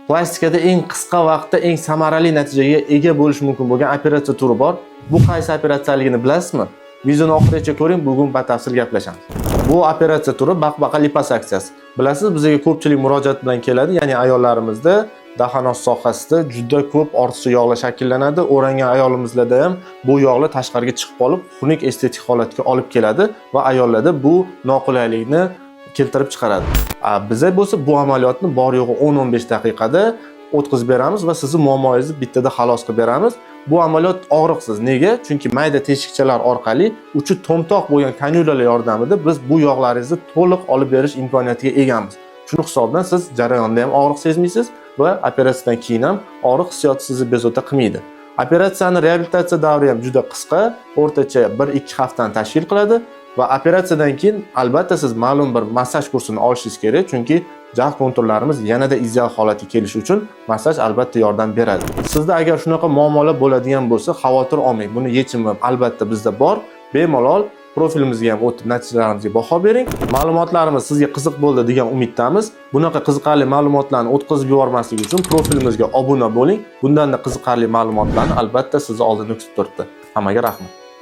Plastikada eng qisqa vaqtda eng samarali natijaga ega bo'lish mumkin bo'lgan operatsiya turi bor. Bu qaysi operatsiyaligini bilasizmi? Videoni oxirigacha ko'ring, bugun batafsil gaplashamiz. Bu operatsiya turi baqbaqa liposaksiyasi. Bilasiz, bizga ko'pchilik murojaat bilan keladi, ya'ni ayollarimizda dahonos sohasida juda ko'p ortiqcha yog'lar shakllanadi. O'rangan ayolimizlarda ham bu yog'lar tashqariga chiqib qolib, xunuk estetik holatga olib keladi va ayollarda bu noqulaylikni keltirib chiqaradi. Biza bo'lsa bu amaliyotni bor yo'g'i 10-15 daqiqada o'tkazib beramiz va sizni muammoyingizni bittada xalos qilib beramiz. Bu amaliyot og'riqsiz. Nega? Chunki mayda teshikchalar orqali uchi to'mtoq bo'lgan kanyulalar yordamida biz bu yog'laringizni to'liq olib berish imkoniyatiga egamiz. Shuni hisobidan siz jarayonda ham og'riq sezmaysiz va operatsiyadan keyin ham og'riq hissiyoti sizni bezovta qilmaydi. Operatsiyani reabilitatsiya davri ham juda qisqa, o'rtacha 1-2 haftani tashkil qiladi va operatsiyadan keyin albatta siz ma'lum bir massaj kursini olishingiz kerak, chunki jag' konturlarimiz yanada ideal holatga kelishi uchun massaj albatta yordam beradi. Sizda agar shunaqa muammolar bo'ladigan bo'lsa, xavotir olmang. Buni yechimi albatta bizda bor. Bemalol profilimizga ham o'tib, natijalarimizga baho bering. Ma'lumotlarimiz sizga qiziq bo'ldi degan umiddamiz. Bunaqa qiziqarli ma'lumotlarni o'tkazib yubormaslik uchun profilimizga obuna bo'ling. Bundanda qiziqarli ma'lumotlarni albatta sizni oldinda kutib turibdi. Hammaga rahmat.